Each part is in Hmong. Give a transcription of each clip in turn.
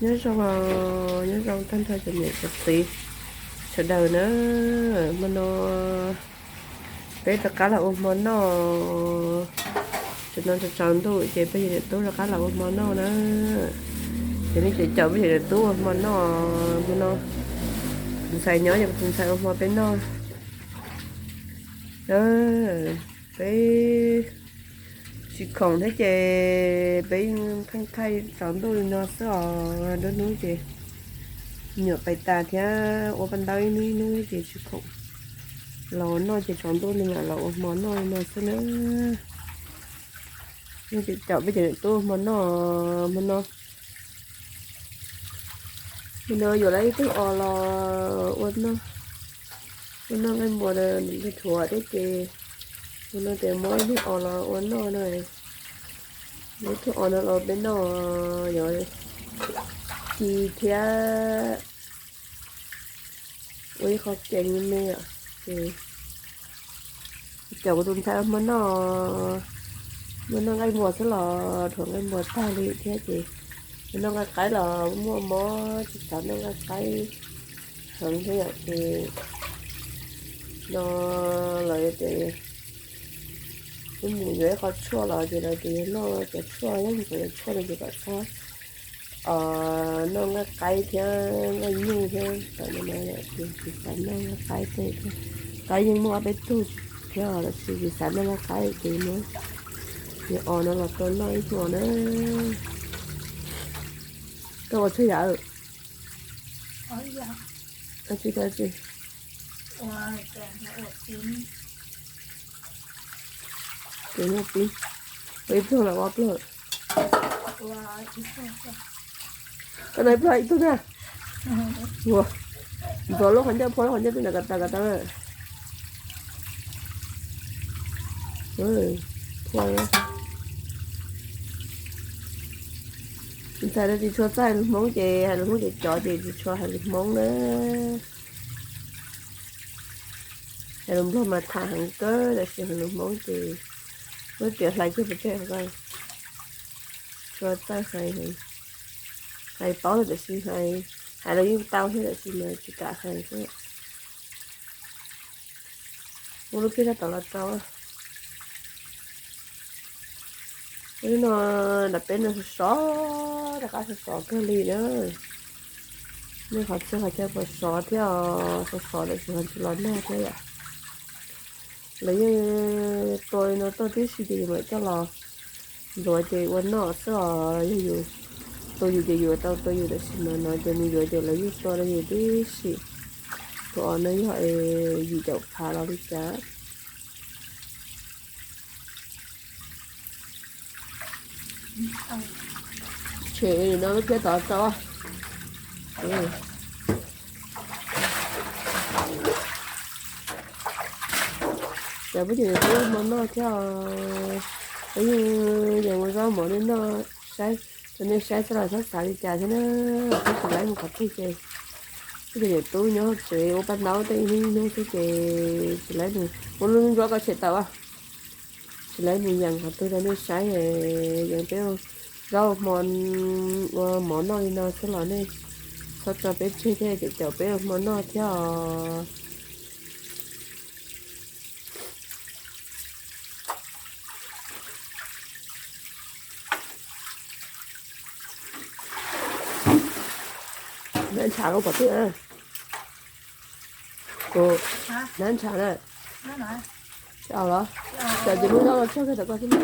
Nyob zoo, nyob zoo tag nrho cov niam cov txiv sawv daws na. Hmo no peb rov qab los ua hmo noj. Tam no tsaus ntuj ces peb yawm niam tub rov qab los ua hmo noj na. Ces nej caum peb yawm niam tub ua hmo noj. Hmo no kuv tus ntxhais nyob ces kuv tus ntxhais ua hmo peb noj. Peb tsis khoom thiab ces peb yeej thaij thaij tsaus ntuj li no xwb os. Nruab hnub ces nyuam pais tas thiab ua paj ntaub ib hnub ib hnub ces tsis khoom los ua noj ces tsaus ntuj no mam los ua hmo noj li no xwb na. Nej caum peb cov niam tub ua hmo noj, hmo no. Hmo no yuav lawv ib tug os los ua noj, ua noj nqaij npuas nqaij thuav thiab ces hmo no ces muab ib tug os los ua noj no. Muab ib tug os no los peb noj, yuav ci thiab ua ib qho kev me me os. Ces caum kuv tus ntxhais ua hmo noj, muab noj nqaij npuas xwb los thuav nqaij npuas tag li thiab ces noj nqaij qaib los muaj mob tsis xav noj nqaij qaib heev thiab yom ces no lawv ces wb mus yuav ib qho tshuaj los ces lawv tias yog noj cov tshuaj, yog mus yuav tshuaj no ces kom txhob noj nqaij qaib thiab nqaij nyuj thiab tam no no yom ces tsis xav noj nqaij qaib tej thiab. Qaib yeej muaj ob peb tug thiab los sis tsis xav noj nqaij qaib ces no yuav os no los rau noj ib hmo na. Koj ua tshuaj yam tsis tau tsis ces ua pib, ua ib pluag los ua ob pluag. Koj no ib pluag ib tug na. Ua, ntxuav lub qhov ncauj, phua lub qhov ncauj twb ntawm ko taw ko taw na. Phua. Ntxhais no tsis tshua txawj hais lus Hmoob ces hais lus Hmoob ces cov ces tsis tshua hais lus Hmoob na. Hais lus Nplog mas tham heev kawg tab sis hais lus Hmoob ces muab riam hlais kiag pov tseg ko. Tsis txawj hais, hais paub tab sis hais, hais los yeej tau thiab tab sis mas tsis kam hais xwb. Muab lub phiab sab tom los rau. Hnub no nram peb no sov sov, rov qab sov sov kawg li na. Nej qhov txhia qhov chaw puas sov thiab? Sov sov tab sis ho tsis los nag thiab yom. Lawv yeej tua li no tuaj tib si ces yus mam coj los ntxuav ces ua noj xwb os. Yog yus tua yus ces yus tau tua yus tab sis mas no ces mus yuav ces lawv yeej tua rau yus tib si. Tus os no yog yim caum phav los li cas. Tshem no lub phiab tod rau. Cov peb cov niam tub hmo noj thiab os. Peb yeej yees ua zaub mov nej noj saib, rau nej saib xwb los txhob xav li cas thiab na. Peb tsis laib mus qhov twg ces peb cov niam tub nyob tsev ua paj ntaub tej ib hnub ib hnub xwb ces tsis laib mus ua lub ntsuab ko tshem tawm. Tsis laib mus yees qhov twg rau nej saib, yees peb zaub hmo ua mov noj li no xwb los nej txhob tso peb tseg thiab, caum caum peb ua hmo noj thiab os. Nab ntshav koj pom twg? Nab ntshav na. Los, cov ces muab zaub los tshuaj kiag tom koj xwb na.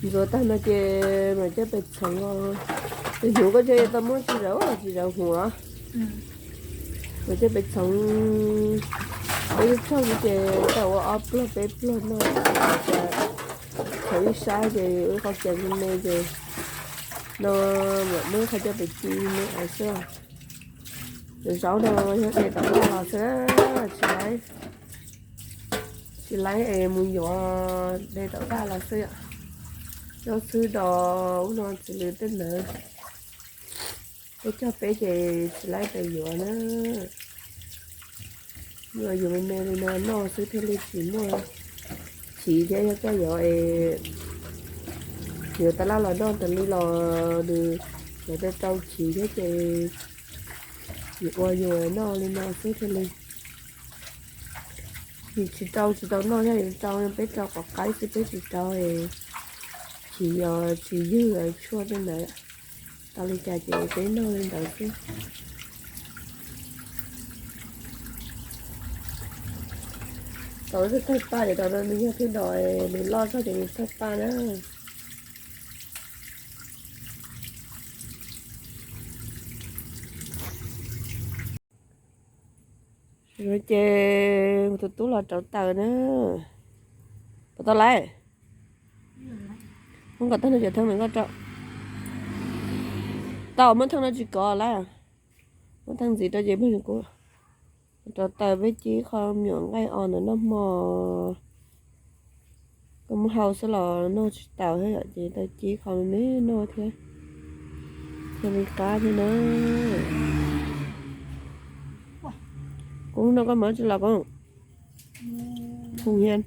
Ntxuav tag no ces mam coj pem txhoov os. Tus hnyuv koj ntshe tau muab tsis zawv, tsis zawv huv os. Mam coj pem txhoov, peb lub tshoj xwb ces tau ua ob pluag peb pluag no. Txhoov ib sab ces ua ib qho kiav me me ces no mam muab ib qho coj pem ci me xwb. Zaub no yog de tom vaj los xwb, tsis laib, tsis laib es mus yuav de tom vaj los xwb. Zaub xwb dos ub no txiv lws tej ntawd, peb cog peb ces tsis laib pes yuav na. Yuav yuav me me li no noj xwb thiaj li tsis muaj chiv thiab, yog koj yuav es Yuav tab laj los noj tas li los nws, lawv rau rau chiv thiab ces yus ua yus noj li no xwb thiaj li. Yus tsis rau tsis tau noj thiab, yus rau peb rau quav qaib xwb, peb tsis rau chiv, yog tsis ywg tshuaj tej ntawd. Tau li cas ces peb noj li ntawd xwb. Tau lub twg thawj paj ces tau no, nws yog thiab no, nws loj zog ces nws thawj paj na. Ces kuv tus tub los rauv taws na. Puas tau lawm? Muab kom tag no cov theej ntawm koj rau. Tau, muab theej no tsis kov lawm. Muab theej ntxiv rau ces kuv rauv taws peb cib qho me nyuam nqaij os ntawm noj hmo. Koj muab hau xwb los noj tsis taus thiab yom, ces tau cib qho me me noj thiab, thiaj li qab thiab na. Koob noj koj mas tsis los koob. Hoo hiab.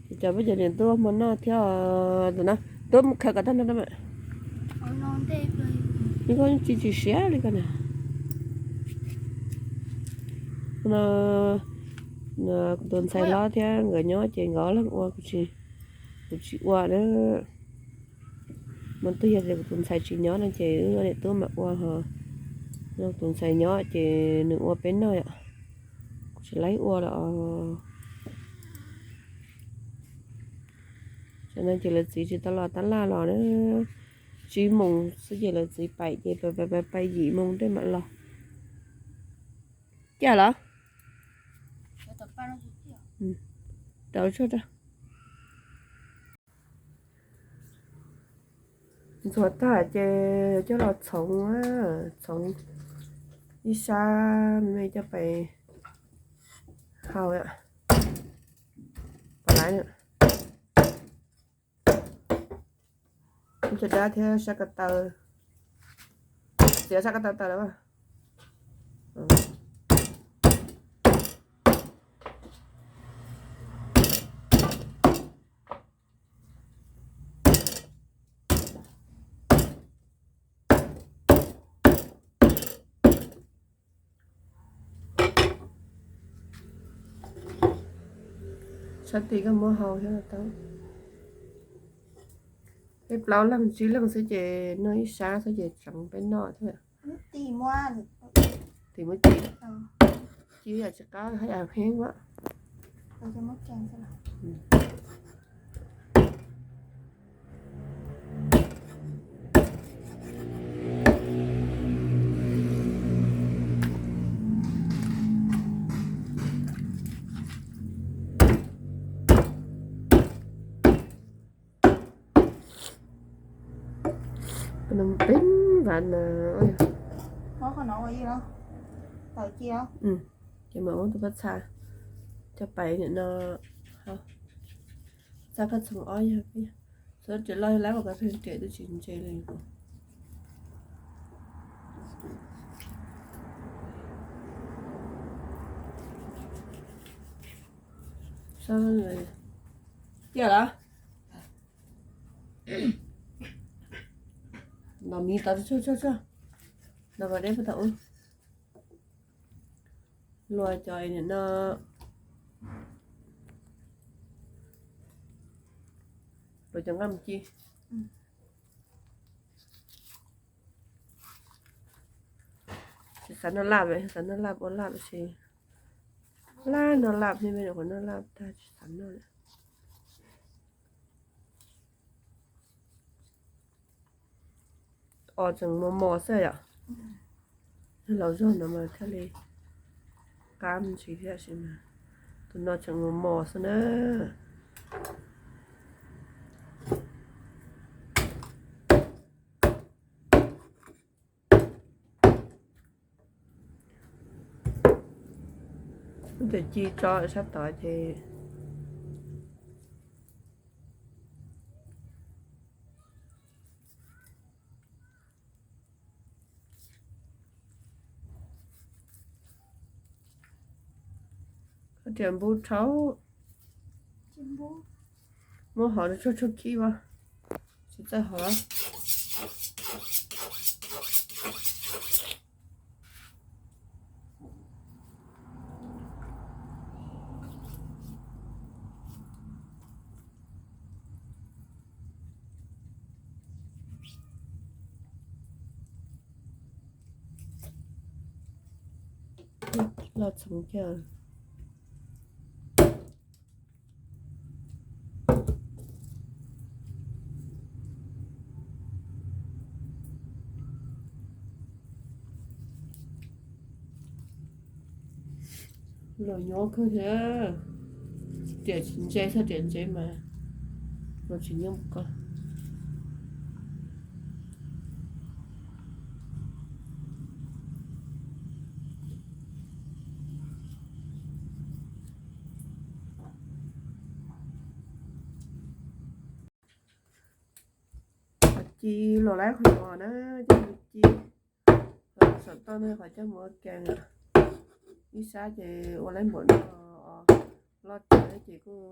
Ces cov peb cov niam tub hmo noj thiab os, tus no tub khaws kom tag no. Koj tsis tsis siab li koj na. No, kuv tus ntxhais hlob thiab nkawd nyob ces nkawd ob leeg ua, kuv tsis ua na. Hmo twg yog tias kuv tus ntxhais tsis nyob no ces wb niam tub mam ua ho. Yog tus ntxhais nyob ces nws ua peb noj yom. Kuv tsis laib ua lawm os. Tam no ces lawv txiv tsis tau los tab laj los na. Tsib moos xwb ces lawv txiv pais ces pais pais pais yim moos tej mam los. Ciaj los? Rau tshuaj rau. Ntxuav tag ces coj los txhoov, txhoov ib sab me coj pais hau. Pom lawm. Cov dab thiab sab ko taw, txiav sab ko taw tawm lawm. Sab tim koj muab hau thiab tau. Peb plaub leeg tsib leeg xwb ces noj ib sab xwb ces tseev peb noj thiab. Tim muab ci, ci yam tsis qab haj yam heev ua. Peb vas na, ces mam muab tus paj txha coj pais nim no, txha phaj txhoov ob yog, txhoov riam loj lab uas koj pheej riam twb tsis ntse li. Ciaj lawm. Los miv tau tsuag tsuag tsuag. Los kom deb puag thaum ub. Luag cov nim no, luag cov nqaij mus ci. Tsis xav noj laj, xav noj laj ua laj tab sis, laj noj laj, nej me nyuam qhuav noj laj tag tsis xav noj lawm. Os tseem mos mos xwb yom. Laus zog no mas thiaj li qab me ntsis thiab, tab sis mas tus no tseem mos mos xwb na. Ub, ces ci tso sab tod ces koj riam npub rhaub. Muab hov rau tshuaj tshuaj kib ua, tsis txawj hov. Los txhoov kiag. Los nyob kawg thiab, riam tsis ntse, txhob riam ntse mas los tsis nyob ko. Qhov ci los lawm qhov no na, coj mus ci. Saum toj no qhov coj mus ua kees. Ib sab ces ua laib npaum no, loj tsawv ces kuj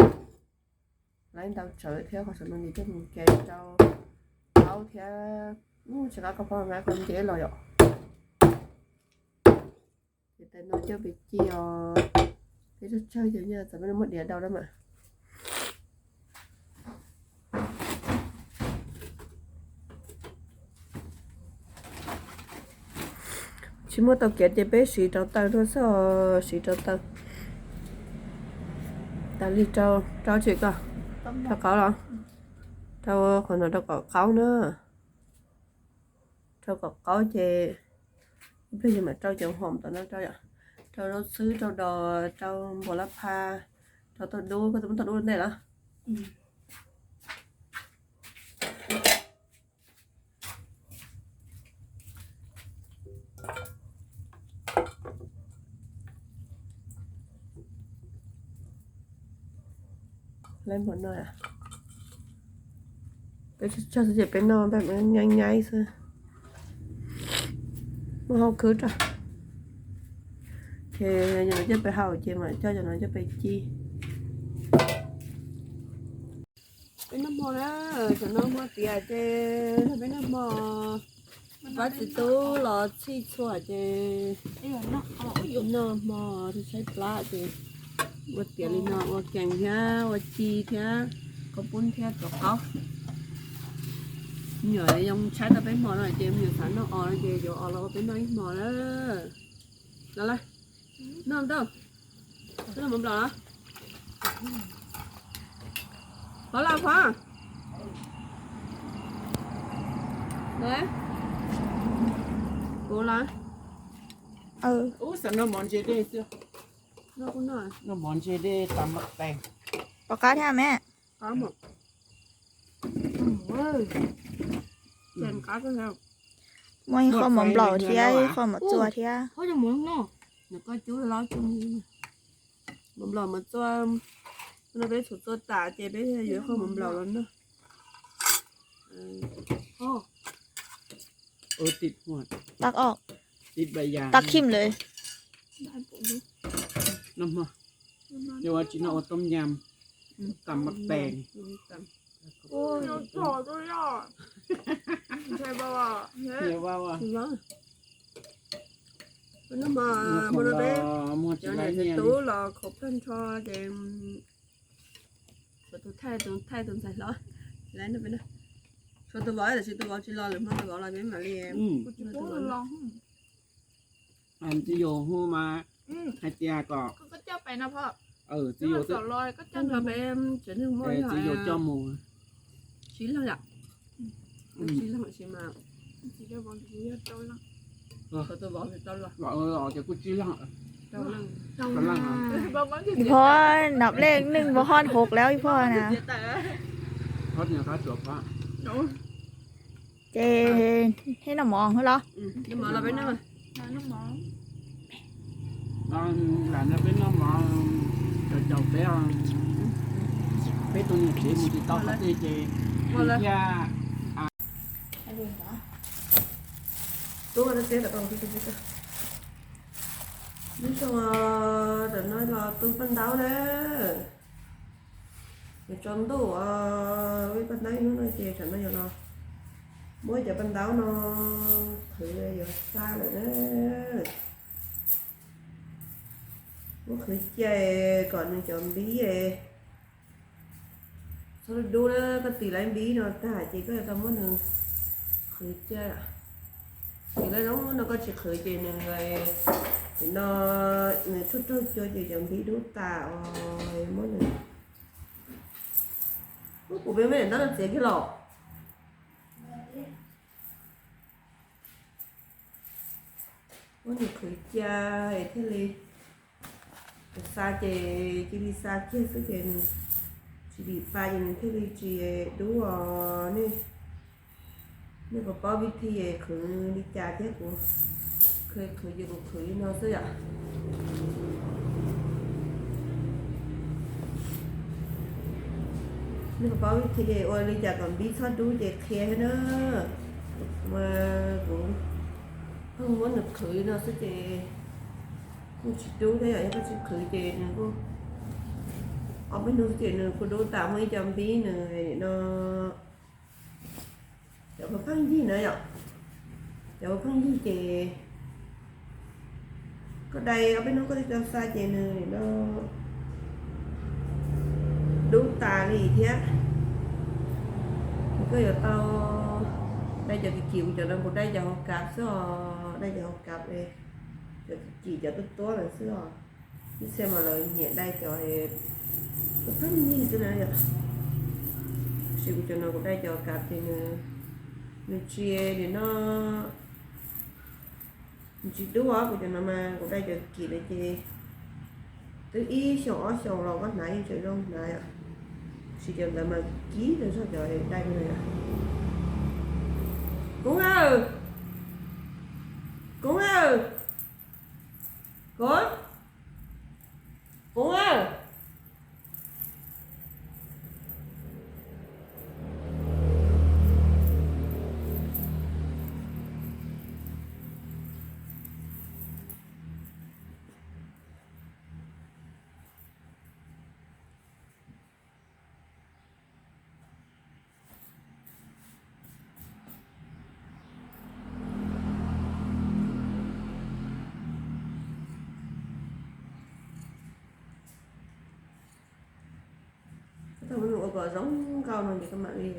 laib ntau tsawv thiab, qhov saum no ces coj mus kees rau qaub thiab. Tsis qab koj phob nqa qhov nceb los yom. Ces tais no coj pem ci os, peb tsawg tsawg ces nyob txawm peb muab diav rau lawm mas. Tsis muaj tau kiav ces peb siv rau taw rau xwb, siv rau taw. Tas li rau, rau tsis koj, rau qaub los, rau qhov no rau kom qaub na. Rau kom qaub ces ib pliag yus mam rau cov hom tom no rau yom. Rau zaub xwb, rau dos, rau npua lab pha, rau tauj dub, koj twb muab tauj dub ntej los. Laib npaum no, peb tsawg tsawg xwb ces peb noj nyaib nyaib xwb, muab hau khwb rau. Ces cov no coj pem hau ces mam coj cov no coj pem ci. Peb noj hmo na, cov no hmo tiav ces peb noj hmo. Pab txiv tub los txhij txhua ces noj hmo thiab saib plab ces ua tiav li no ua kees thiab ua ci thiab khaub poob thiab rau qaub. Me nyuam yoo tshaib tau peb hmo no ces me nyuam xav noj os no ces yuav os los ua peb noj ib hmo na. Los lawm, noj tau. Twb los mus nplaum los? Pov los pov. Kuv los. Ub, xav noj mov ntse dej xwb. Noj mov ntse dej tas npam tes. Pov qab thiab me. Qab mas. Muaj ib qho mov nplaum thiab ib qho mov txua thiab. Nws koj cub los cub mov nplaum mov txua, no peb txhuam txua tas ces peb yuav ib qho mov nplaum los noj. Tag os, tag khim lawm. Noj hmo, yuav ua tsis noj ua tom yam, tam mab tes. Noj hmo, muaj tsis laib niaj tub los khaum plawg nrho ces tus thaij tus thaij tus ntxhais hlob, tsis laib noj peb noj. Tshuav tus vauv, tab sis tus vauv tsis los lawm, hmo tus vauv los peb mam li. Txiv Yus hu mas hais tias kom, txiv Yus, txiv Yus coj mus. Tsis leeg yom. Tsis leeg mas. Ib phob nab leej neej npau hoj hauv lawm ib phob na. Ces hib noj mov los? Lam no peb noj mov, caum peb, peb tus niam tsev mus tsis tau qhov twg ces thiaj. Tub, hnub no los tu paj ntaub na. Yuav tsaus ntuj os, peb paj ntaub ib hnub no ces tsam no yog los muab cov paj ntaub no qhwv yuav xa lawm na. Muab qhwv cia kom nws cov npib txhob dub dub na, koj tis lawv npib no tag ces koj yuav tau muab nws qhwv cia. Tis lawv zoo no koj tsis qhwv ces nws, no, nws tshuaj raug cua ces cov npib dub tas os, muab nws. Ub, kuv peb me daim ntaub no txiav kiag los. Muab nws qhwv cia es thiaj li, xa ces cia li xa kiag xwb ces nws tsis dim pa ces nws thiaj li tsis dub os. Nej, nej puas paub vib thi qhwv li cas thiab? Kuv qhwv ces kuv qhwv li no xwb yom. Nej puas paub vib thi ua li cas kom npib txhob dub ces qhia thiab na. Mas kuv pheej muab nws qhwv li no xwb ces kuj tsis dub thiab yom, yog koj tsis qhwv ces nws kuj, ob peb hnub xwb ces nws kuj dub tas, muaj ib co npib nws no. Cov pheej yig na yom, cov pheej yig ces koj dai ob peb hnub koj tsis tau xa ces nws no dub tas li thiab. Koj yuav tau dai cov kim kim, kuv cov no kuv dai cov hauv kav xwb os, dai cov hauv kav, cov kim kim cov tuab tuab lawm xwb os. Ib txhia mas lawv nyiam dai cov pheej yig xwb na yom. Tab sis kuv cov no kuv dai cov kav ces nws, nws tsis, nim no nws tsis dub os. Kuv cov no mas kuv dai cov kim na ces twb ib xyoos ob xyoos los koj hnav yeej tseem zoo hnav yom. Tab sis cov ntawd mas kib rau zog cov dai no yom. Koob aw, Koob aw, Koob, Koob aw. Koj tau ua kom zoo nkauj no ces koj mam li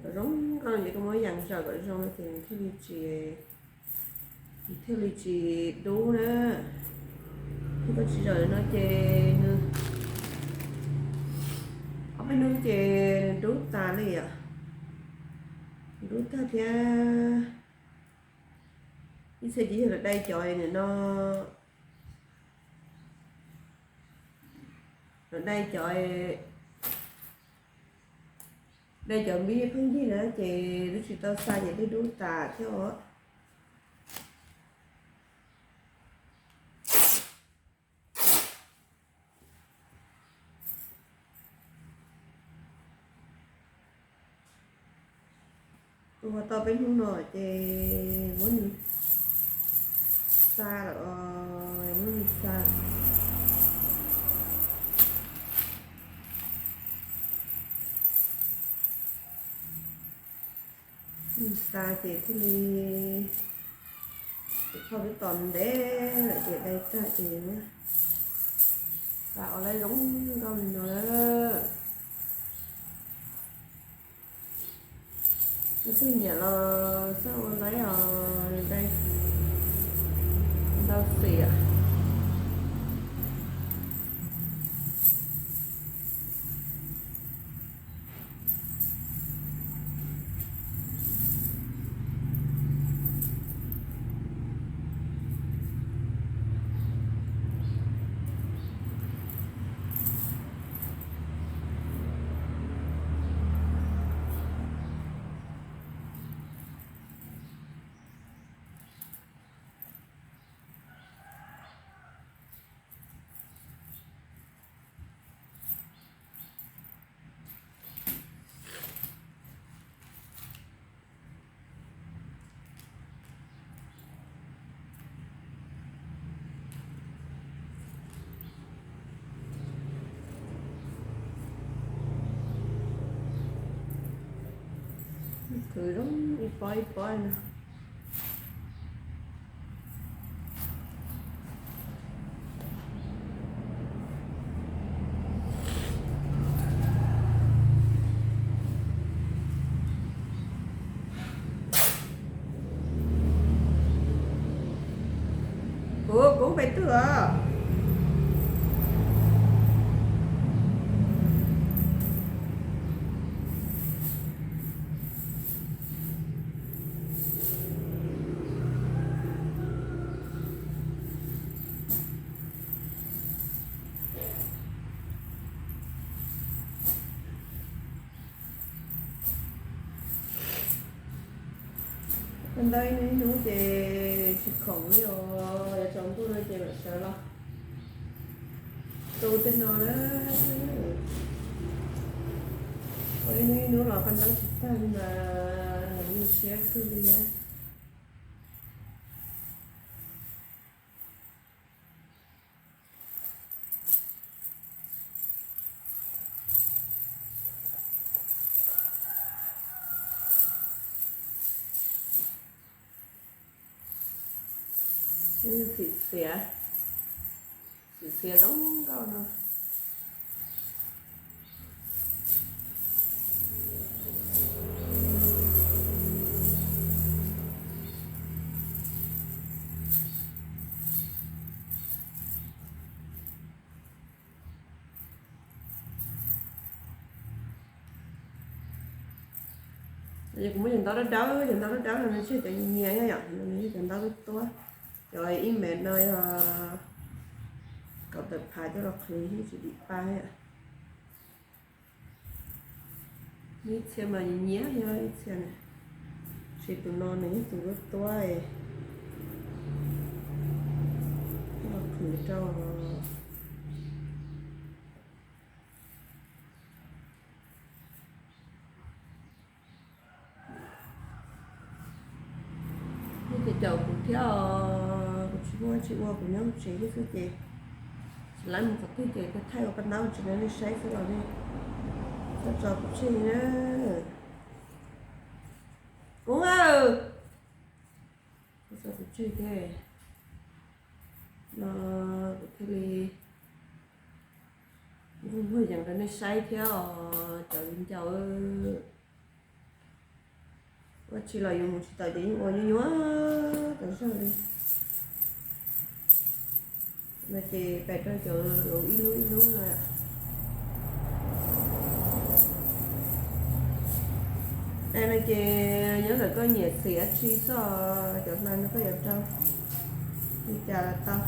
Kom zoo nkauj ces koj muab yees zawm kom zoo no ces nws thiaj li tsis, nws thiaj li tsis dub na. Yog koj tsis zawm no ces nws ob peb hnub ces nws dub tas li os. Dub tag thiab. Ib txhia ces yog lawv dai cov nim no, lawv dai cov, dai cov npib pheej yig na ces twb tsis tau xa ces twb dub tas thiab os. Ua tau peb hnub no ces muab nws xa lawm os, muab nws xa. Nws xa ces thiaj li phauj twb tos ntev lawm ces dai tag ces xa ua laib zoo nkauj li no lawm. Leej twg nyiam los xav ua laib os, dai ntau xim. Khwv zoo ib pob ib pob no. Kuv, kuv pem twg os? Ntawd ib hnub ces tsis khoom li os, yuav tsaus ntuj no ces mam sawv los tu tej no na. Ua ib hnub ib hnub los paj ntaub tsis tag li mas nyuaj siab kawg li thiab. Xim xiav, xim xiav zoo nkauj no. Kuv muab cov ntaub dawb dawb, cov ntaub dawb dawb no nws tseg cov nyias nyias yom, nws yog cov ntaub tuab, cov ib mev no yog kaum tawm phav coj los qhwv yeej tsis dim pa. Ib txhia mas nyias nyias, yog ib txhia na, ces tus no nws yog tus tuab tuab, coj los qhwv rau. Neb ces caum kuv thiab os, kuv tsis muaj tsis ua, kuv nyob hauv tsev thiab xwb ces tsis laib mus qhov twg ces thaij ua paj ntaub tsis rau nej saib xwb los nej txhob tso kuv tseg na. Kuv, txhob tso kuv tseg thiab no, kuv thiaj li muaj yees rau nej saib thiab os cov viv ncaus. Ua tsis los yus mus tsis tau ces yeej ua nyuaj nyuaj tas zog li. No ces pais rau cov lus ib lub ib lub no. Es no ces nyob ntawm koj nyiam xim dab tsi xwb, cov hla no koj yuav rau li cas los tau.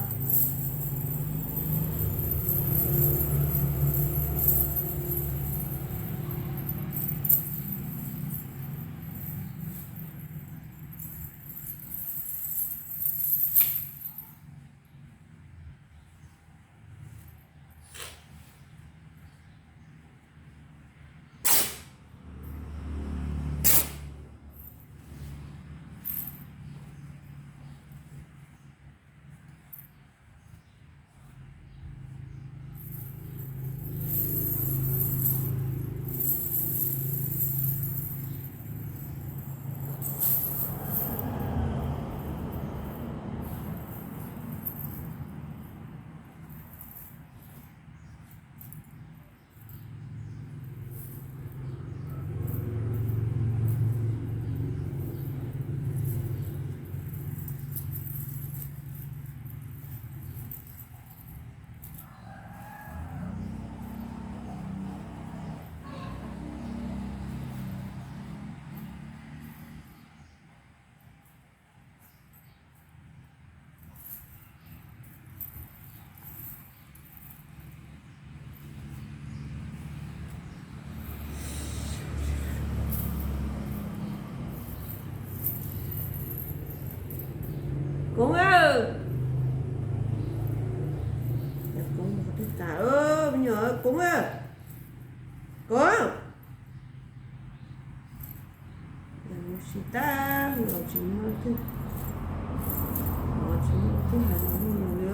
Koob, Koob, me nyuam Koob, Koob, tsis tau, los tsis muaj leej twg, los tsis muaj leej twg hais los me nyuam li.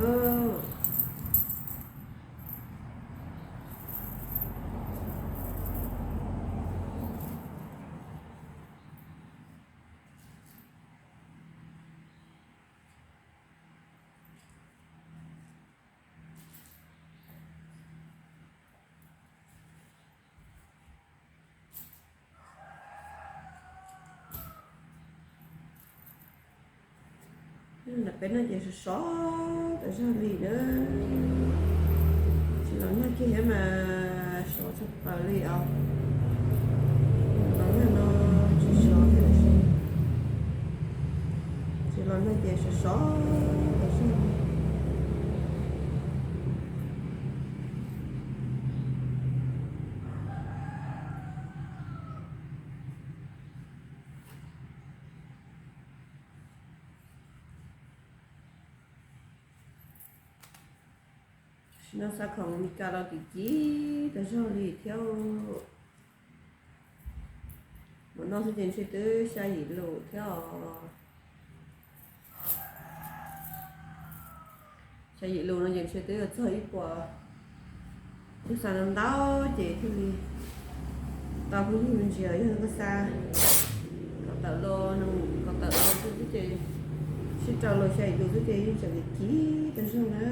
Peb noj ces sov sov tas zog li na. Tsis los nag kiag thiab mas sov tshaj plaws li os. Los nag no tsis sov thiab, tsis los nag ces sov sov tas zog li. Tam sim no xa khoom Meskas los kim kim tas zog li thiab. Mus no xwb ces ntshe twb xya yim lus thiab os. Xya yim lus no ces ntshe twb yuav txog ib puas. Twb xa ntau ntau ces thiaj li tau phooj ywg me ntsis os. Yog koj xa kaum tawm los, kaum tawm los xwb ces sib raug los xya yim lus xwb ces yeej tseem kim kim tas zog na.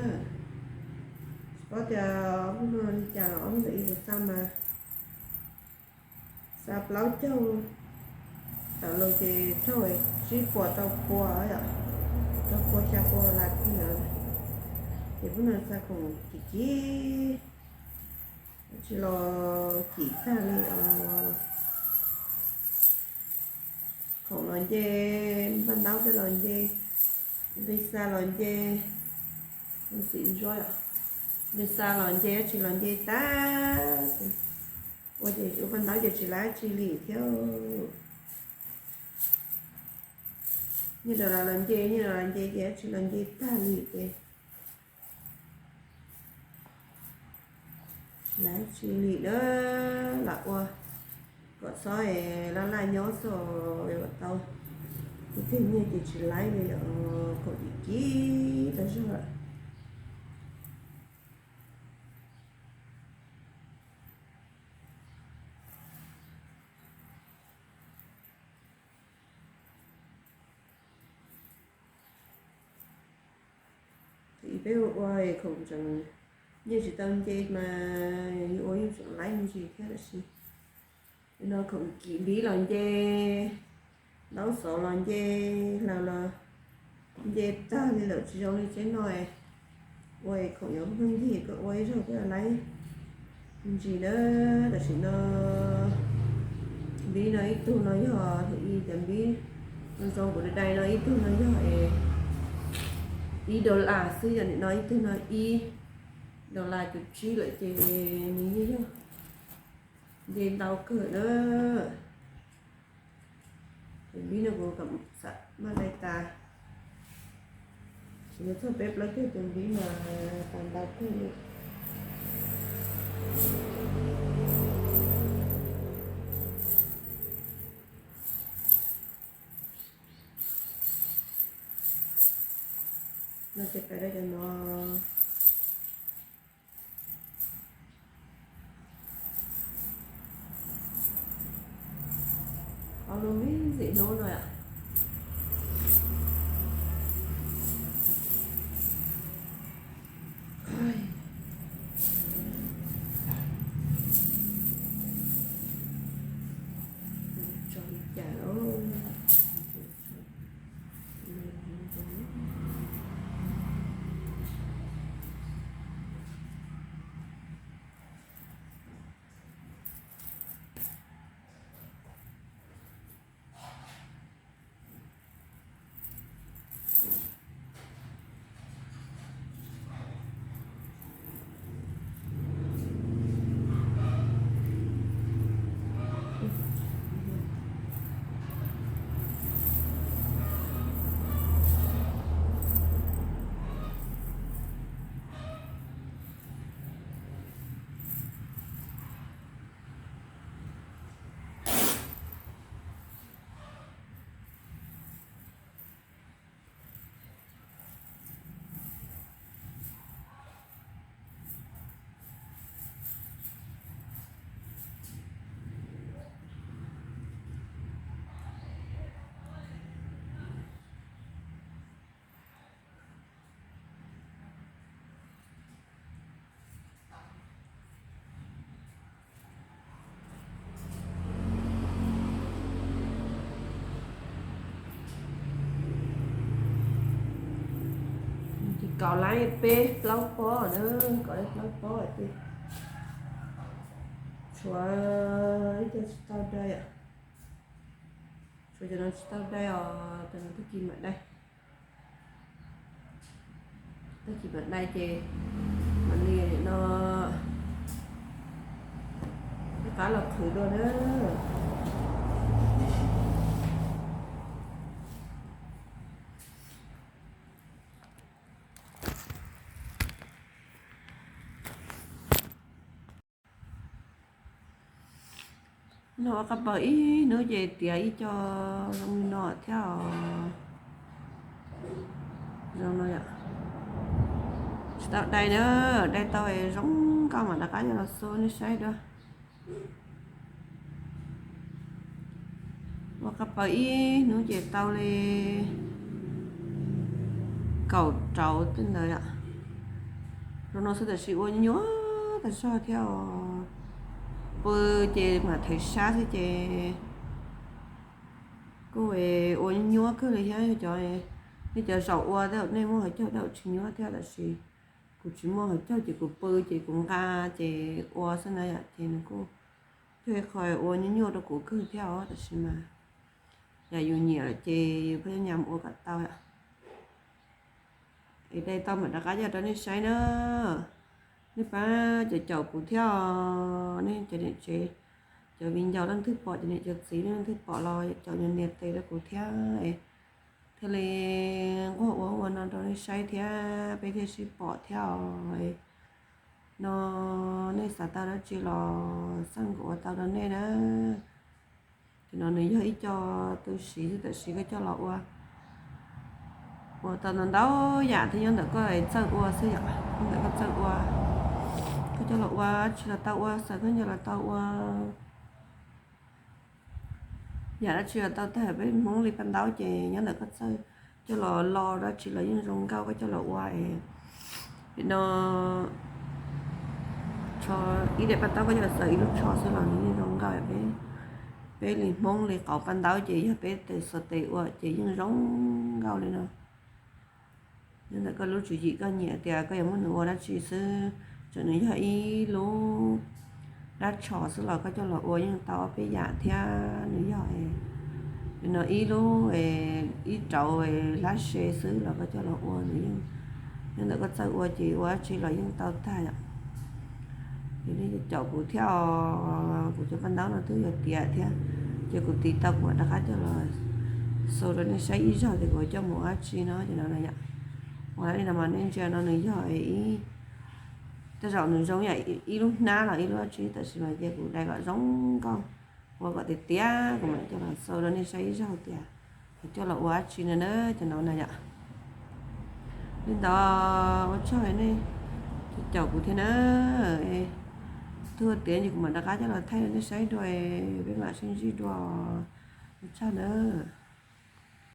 Tsis paub tias ob hnub no li cas los ob hnub ntawm ib puas xa mas xa plaub caug tawm los ces raug tsib puas rau pua, rau pua xya pua las tiag. Ces pub no xa khoom kim kim, tsis los kim tag li os. Khoom los nce, paj ntaub tej los nce, nqi xa los nce, xim ntsuab, nqi xa los nce, dab tsi los nce tag. Ua ces ua paj ntaub ces tsis laib dab tsi li thiab. Nyiaj daus las los nce, nyiaj daus las nce ces dab tsi los nce tag li ces tsis laib dab tsi li na. Lam ua kom txhob laj laj nyob xwb, kom tau ib teg nyiaj ces tsis laib li os. Khoom kim kim tas zog lawm. Peb ua ua khoom tseem nyiaj tsis tau nce mas ua yeej tseem laib me ntsis thiab. Tab sis no khoom kim npiv los nce, ntaub xov los nce, hlaws los nce tag li lawm, tsis zoo li tseeb no. Ua khoom yuav pheej yig, koj ua ib zaug koj laib me ntsis na. Tam sim no npiv no ib tug no yog, i cov npiv zoo zoo kuv dai no ib tug no yog ib dollar xwb, yog nim no ib tug no ib dollar cuv tsib lawm ces nws yeej yog nce ntau kawg na. Cov npiv no kuv kam xam maj dai tas, kuv yuav txog peb plaub caug tus npiv mas tas ntau kawg li. No ces pais dai cov no. Ob lub me ntxim hnub no yom. Tso li cas los. Kaus lab peb plaub pob na, kaus lab plaub pob ces tshuav ib co tsis tau dai, tshuav cov no tsis tau dai os, cov no tag kis mam dai. Tag kis mam dai ces mam li no rov qab los qhwv dua na. No ua qab paws ib hnub ces tiav ib co zoo li no thiab os. Zoo no, tsis tau dai na, dai tau zoo nkauj mam rov qab coj los xu nej saib dua. Ua qab paws ib hnub ces tau li kaum rauv tej ntawd. Zoo no xwb tab sis ua nyuaj tag zog thiab os. Pw ces mam thev sab xwb ces kuj ua nyuaj kawg li thiab. Yog cov, nej cov zaum ua tej zaum nej muaj qhov caug tej zaum tsis nyuaj thiab tab sis kuv tsis muaj qhov caug ces kuv pw ces kuv nqa ces ua xwb na yom, ces nws kuj yog ib qho ua nyuaj nyuaj rau kuv kawg thiab os, tab sis mas yam yus nyiam lawm ces yus pheej nyas mus ua kom tau yom. Es dai tau mam rov qab coj rau nej saib na. Nej pab caum caum kuv thiab os, nej cov niam tsev, cov viv ncaus leej twg pom, cov niam cov txiv leej twg pom los caum nias tes rau kuv thiab es thiaj li nquag ua ua no rau nej saib thiab peb thiaj sib pom thiab os. No nej xav tau dab tsi los xaj kuv ua tau rau nej na. Ces no nws yog ib co tu siv xwb tab sis koj coj los ua, ua tau ntau ntau yam thiab nyob ntawm koj txawj ua xwb yom, nyob ntawm koj txawj ua. Koj coj los ua dab tsi los tau ua, xaws khaub ncaws los tau ua, yam dab tsi los tau tag. Peb Hmoob li paj ntaub ces nyob ntawm koj txawj coj los lo dab tsi los yeej zoo nkauj, koj coj los ua es no, tsho ib daim paj ntaub koj coj los xaws ib lub tsho xwb los nws yeej zoo nkauj. Peb, peb li Hmoob li qauv paj ntaub ces yog peb tes xuas tes ua ces yeej zoo nkauj li no. Nyob ntawm koj lub tswv yim, koj nyiam tias koj yuav muab nws ua dab tsi xwb, txawm nws yog ib lub dab tsho xwb los koj coj los ua yeej tau ob peb yam thiab. Nws yog, nws no ib lub, ib rauv hlab se xwb los koj coj los ua nws yeej, nyob ntawm koj txawj ua ces ua dab tsi los yeej tau tag yom. Ces nej caum kuv thiab os, kuv cov paj ntaub no twb yuav tiav thiab, ces kuv tiv tau kuv mam rov qab coj los xaws rau nej saib ib zaug tias kuv coj mus ua dab tsi no ces no na yom. Ua li no mas nej ntsia no nws yog ib, tej zaum nws zoo yam ib lub hnab los ib lub dab tsi tab sis mas cia kuv dai kom zoo nkauj, ua kom tiav tiav kuv mam coj los xaws rau nej saib ib zaug tias kuv coj los ua dab tsi no na ces no na yom. Li ntawd ua tsaug nej caum kuv thiab na. Twb ua tiav ces kuv mam rov qab coj los thaij rau nej saib dua, peb mam sib ntsib dua. Ua tsaug na.